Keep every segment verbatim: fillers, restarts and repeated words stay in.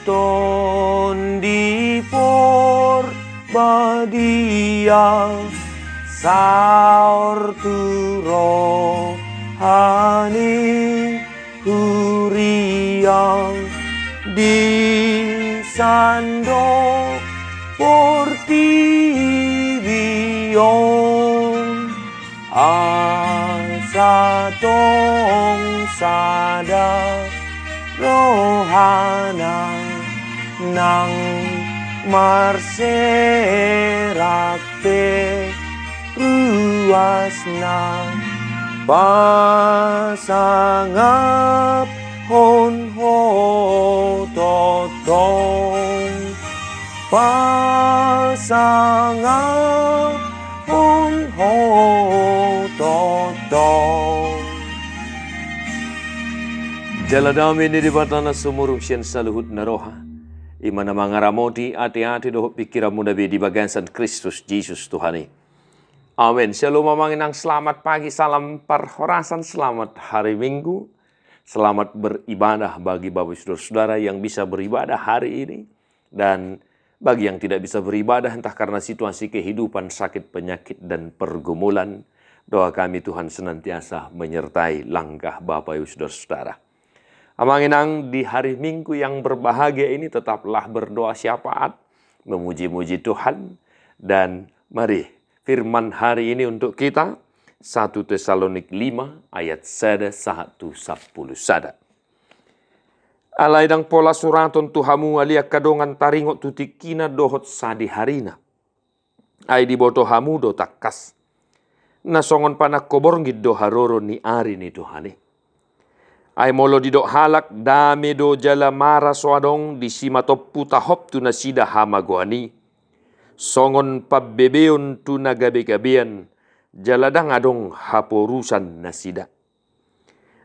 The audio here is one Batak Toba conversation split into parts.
Tondi Porbadia, saor tu roha ni huria, di sandok portibi on, asa tong sada rohana, nang marserak pe ruasna, pasangaphon ho tongtong, pasangaphon ho tongtong. Jala dame ni Debata na sumurung sian saluhutna roha, i ma na mangaramoti ateate dohot pingkiranmuna be di bagasan Kristus Jesus Tuhan i. Amen. Syalom amang inang, selamat pagi, salam parhorasan, selamat hari Minggu. Selamat beribadah bagi Bapak Saudara-saudara yang bisa beribadah hari ini. Dan bagi yang tidak bisa beribadah, entah karena situasi kehidupan, sakit, penyakit, dan pergumulan, doa kami Tuhan senantiasa menyertai langkah Bapak Ibu Saudara-saudara. Amang inang, di hari Minggu yang berbahagia ini tetaplah berdoa syafaat, memuji-muji Tuhan, dan mari firman hari ini untuk kita, satu Tesalonik lima ayat sada sahat tu sampulu sada. Alai ndang pola suraton tu hamu ale angka dongan taringot tu tingkina dohot sadiharina. Ai diboto hamu do tangkas, na songon panangko borngin do haroro ni ari ni Tuhan i. Ai molo didok halak, dame do jala mara so adong, disi ma tompu tahop tu nasida hamagoan i, songon pambebeon tu na gabegabean, jala ndang adong haporusan nasida.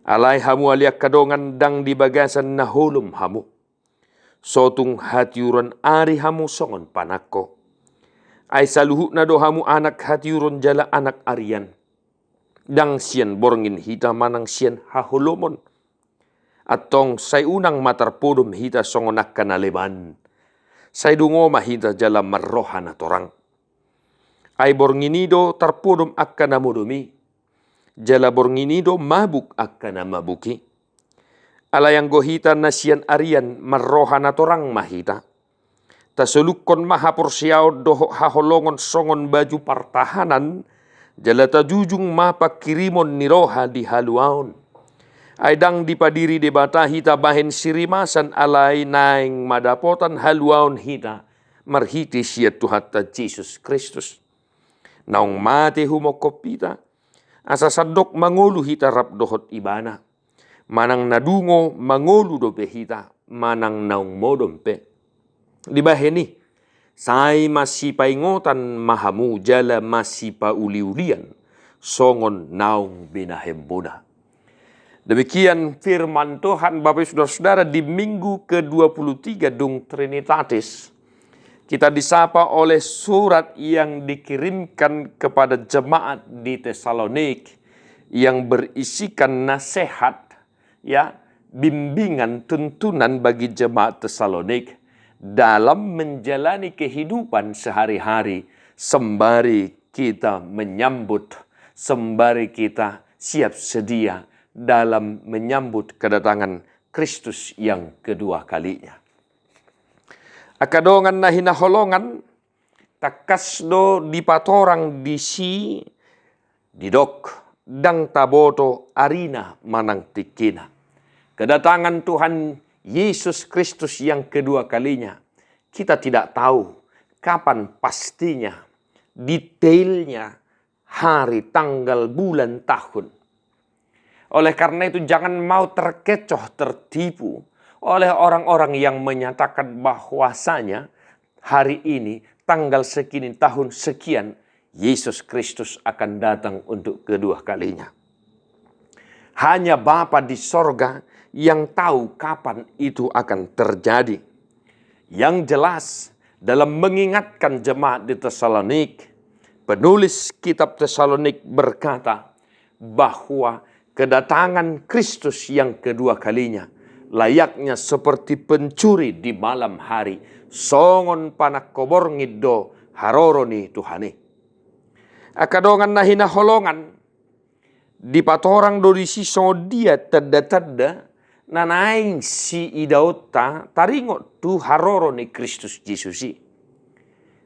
Alai hamu ale angka dongan, ndang di bagasan na holom hamu. So tung hatiuron ari hamu songon panangko. Ai saluhutna do hamu anak hatiuron jala anak arian. Ndang sian borngin hita manang sian haholomon. Antong sai unang ma tarpodom hita songon angka na leban. Sai dungo ma hita jala marroha na torang. Ai borngin i do tarpodom angka na modom i, jala borngin i do mabuk angka na mabuk i. Alai anggo hita na sian arian, marroha na torang ma hita. Tasolukkon ma haporseaon dohot haholongon songon baju partahanan, jala tajujung ma pangkirimon ni roha di haluaon. Ai ndang dipadiri Debata hita bahen sirimasan, alai naeng ma dapotan haluaon hita marhite sian Tuhanta Jesus Kristus. Naung mate humongkop hita, asa sandok mangolu hita rap dohot Ibana. Manang na dungo mangolu dope hita, manang naung modom pe. Dibahen i, sai masipaingotan ma hamu jala masipauliulian, songon naung binahenmuna. Demikian firman Tuhan, Bapak Ibu Saudara-saudara, di minggu kedua puluh tiga dung Trinitatis, kita disapa oleh surat yang dikirimkan kepada jemaat di Tesalonik yang berisikan nasihat, ya, bimbingan, tuntunan bagi jemaat Tesalonik dalam menjalani kehidupan sehari-hari, sembari kita menyambut, sembari kita siap sedia dalam menyambut kedatangan Kristus yang kedua kalinya. Angka dongan na hinaholongan, tangkas do dipatorang disi, didok, ndang taboto arina manang tingkina. Kedatangan Tuhan Yesus Kristus yang kedua kalinya, kita tidak tahu kapan pastinya, detailnya, hari, tanggal, bulan, tahun. Oleh karena itu, jangan mau terkecoh, tertipu oleh orang-orang yang menyatakan bahwasanya hari ini, tanggal segini, tahun sekian, Yesus Kristus akan datang untuk kedua kalinya. Hanya Bapa di sorga yang tahu kapan itu akan terjadi. Yang jelas, dalam mengingatkan jemaat di Tesalonik, penulis kitab Tesalonik berkata bahwa kedatangan Kristus yang kedua kalinya layaknya seperti pencuri di malam hari, songon panangko borngin do haroro ni Tuhan i. Angka dongan na hinaholongan, dipatorang do disi songon dia tanda-tanda na naeng siidaonta taringot tu haroro ni Kristus Jesus i.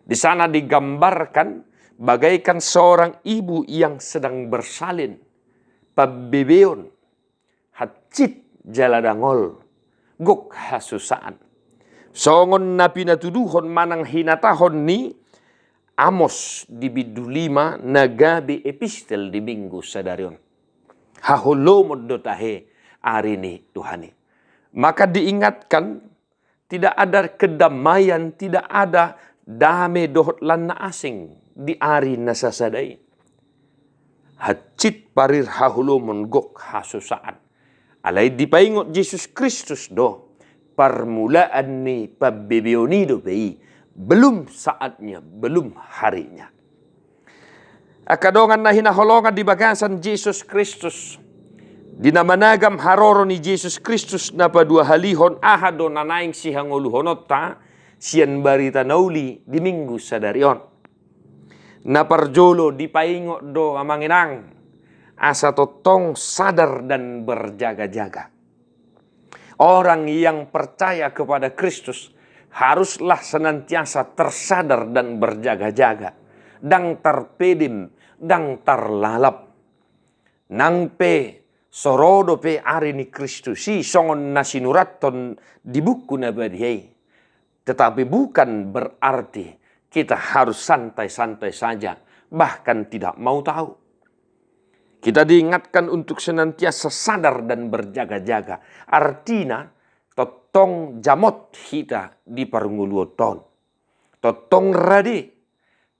Di sana digambarkan bagaikan seorang ibu yang sedang bersalin, pambebeon, hansit jala dangol, gok hasusaan. Songon na pinatuduhon manang hinatahon ni Amos di bindu lima na gabe epistel di Minggu sadari on. Haholomon do tahe ari ni Tuhan i. Maka diingatkan, tidak ada kedamaian, tidak ada dame dohot lan na asing di ari na sasada i. Hansit parir haholomon, gok hasusaan. Alai dipaingot Jesus Kristus do, parmulaan ni pambebeon i dope i, belum saatnya, belum harinya. Angka dongan na hinaholongan di bagasan Jesus Kristus, di na managam haroro ni Jesus Kristus na paduahalihon, aha do na naeng sihangoluhononta sian Barita Na Uli di Minggu sadari on? Na parjolo dipaingot do, amang inang, asa tongtong sadar dan berjaga-jaga. Orang yang percaya kepada Kristus haruslah senantiasa tersadar dan berjaga-jaga, ndang tarpedem, ndang tarlalap. Nang pe so ro dope ari ni Kristus i songon na sinurathon di buku na badia i, tetapi bukan berarti kita harus santai-santai saja, bahkan tidak mau tahu. Kita diingatkan untuk senantiasa sadar dan berjaga-jaga. Artina, tongtong jamot hita di parngoluonta on. Tongtong rade,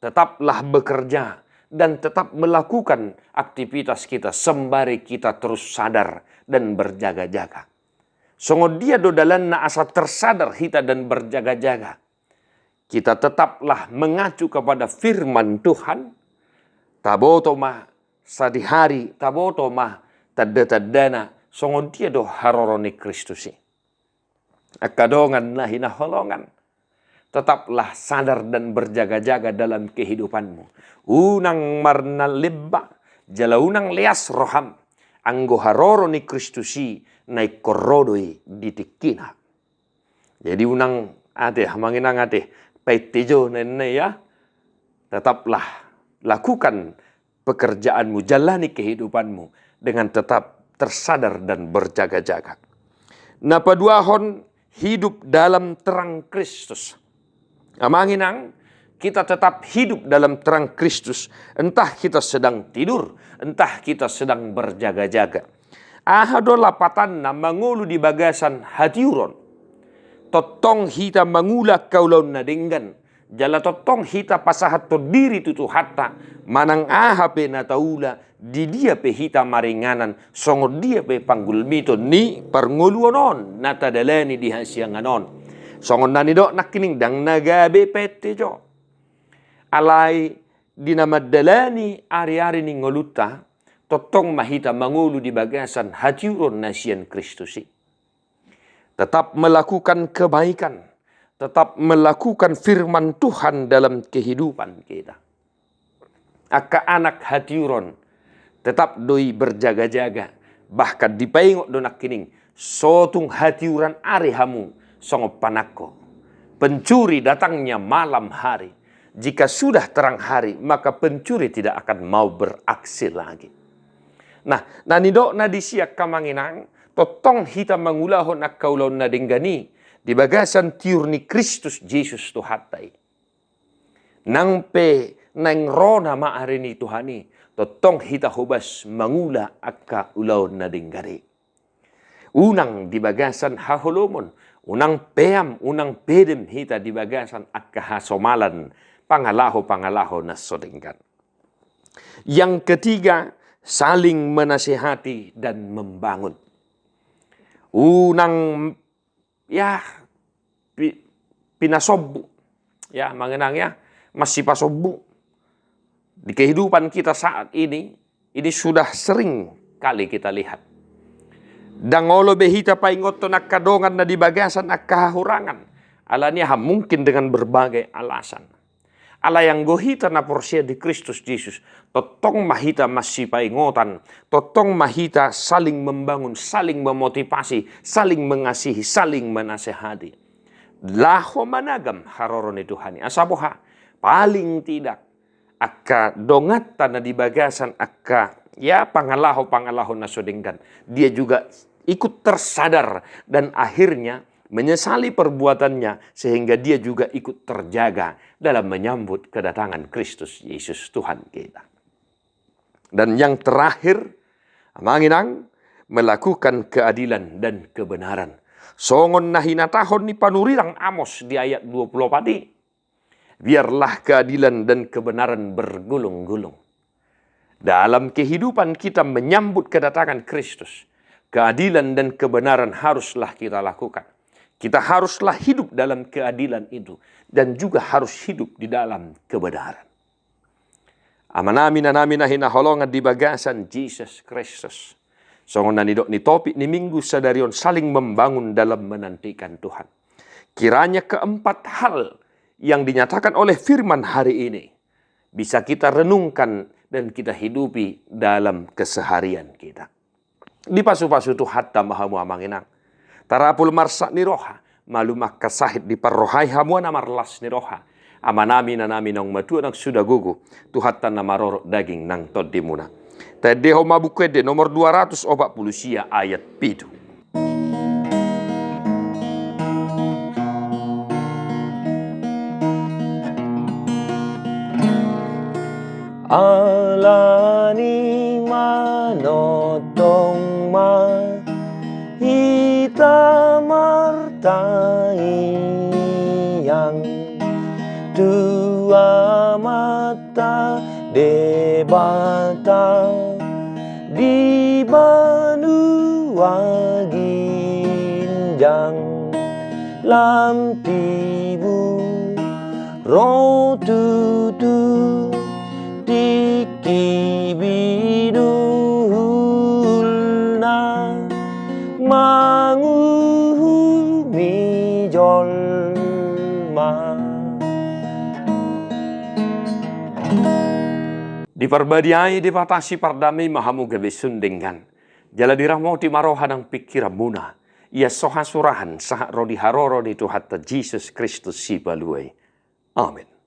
tetaplah bekerja dan tetap melakukan aktivitas kita sembari kita terus sadar dan berjaga-jaga. Songon dia do dalanna asa tersadar hita dan berjaga-jaga? Kita tetaplah mengacu kepada firman Tuhan. Taboto ma sadihari, taboto ma tanda-tandana, songon dia do haroro ni Kristus i. Angka dongan na hinaholongan, tetaplah sadar dan berjaga-jaga dalam kehidupanmu. Unang marnalemba, jala unang leas roham, anggo haroro ni Kristus i na ingkon ro do i di tingkina. Jadi unang ate, amang inang ate, painte jo ninna i ya. Tetaplah lakukan pekerjaanmu, jalani kehidupanmu dengan tetap tersadar dan berjaga-jaga. Na paduahon, hidup dalam terang Kristus. Amang inang, kita tetap hidup dalam terang Kristus, entah kita sedang tidur, entah kita sedang berjaga-jaga. Aha do lapatanna mangolu di bagasan hatiuron? Tongtong hita mangula angka ulaon na denggan, jala tongtong hita pasahathon diri tu Tuhanta, manang aha pe na taula, di dia pe hita maringanan, songon dia pe panggulmiton ni parngoluon on na tadalani di hasiangan on. Songon na nidok nangkining, ndang na gabe painte jo. Alai di na mandalani ari-ari ni ngolunta, tongtong ma hita mangolu di bagasan hatiuron na sian Kristus i. Tetap melakukan kebaikan, tetap melakukan firman Tuhan dalam kehidupan kita. Angka anak hatiuron, tetap do i berjaga-jaga, bahkan dipaingot do nangkining, so tung hatiuran ari hamu songon panangko. Pencuri datangnya malam hari. Jika sudah terang hari, maka pencuri tidak akan mau beraksi lagi. Nah, na nidokna disi angka amang inang, tongtong hita mangulahon angka ulaon na denggan i di bagasan tiur ni Kristus Jesus Tuhanta i. Nang pe naeng ro nama ari ni Tuhan i, tongtong hita hobas mangula angka ulaon na denggan i. Unang di bagasan haholomon, unang peam, unang pedem hita di bagasan angka hasomalan, pangalaho-pangalaho na so denggan. Yang ketiga, saling menasihati dan membangun. Unang, ya, pi-, pinasombu. Ya, amang inang ya, masih pasombu. Di kehidupan kita saat ini, ini sudah sering kali kita lihat. Ndang olo be hita paingothon angka dongan na di bagasan angka hahurangan. Alani aha? Mungkin dengan berbagai alasan. Alai anggo hita na porsea di Kristus Jesus, tongtong ma hita masipaingotan, tongtong ma hita saling membangun, saling memotivasi, saling mengasihi, saling menasehati. Laho managam haroro ni Tuhan i. Asa boha? Paling tidak, angka donganta na di bagasan angka, ya, pangalaho-pangalaho na so denggan, dia juga ikut tersadar dan akhirnya menyesali perbuatannya, sehingga dia juga ikut terjaga dalam menyambut kedatangan Kristus Yesus Tuhan kita. Dan yang terakhir, Amang Inang, melakukan keadilan dan kebenaran. Songon na hinatahon ni panurirang Amos di ayat dua puluh opat i, "Biarlah keadilan dan kebenaran bergulung-gulung." Dalam kehidupan kita menyambut kedatangan Kristus, keadilan dan kebenaran haruslah kita lakukan. Kita haruslah hidup dalam keadilan itu dan juga harus hidup di dalam kebenaran. Amanami, inanami na hinaholongan di bagasan Jesus Kristus. Songon na nidok ni topik ni Minggu sadari on, saling membangun dalam menantikan Tuhan. Kiranya keempat hal yang dinyatakan oleh firman hari ini bisa kita renungkan dan kita hidupi dalam keseharian kita. Dipasu-pasu Tuhanta ma hamu, Amang Inang. Tarapul marsak ni roha, malum angka sahit, diparrohai hamu na marlas ni roha. Amanami, inanami naung matua, naung suda gogo, Tuhanta na marorot daging nang tondimuna. Taendehon ma Buku Ende nomor dua ratus opat puluh sia ayat pitu. Alani manongtong ma hita martangiang tu Amanta Debata di banua ginjang, lam tibu ro tutu tingki binuhulna manguhumi jolma. Diparbadiai Debata sipardame ma hamu gabe sun denggan. Jala diramoti ma roha nang pingkiranmuna. Ia so hasurahan sahat ro di haroro ni Tuhanta Jesus Kristus Sipalua i. Amen.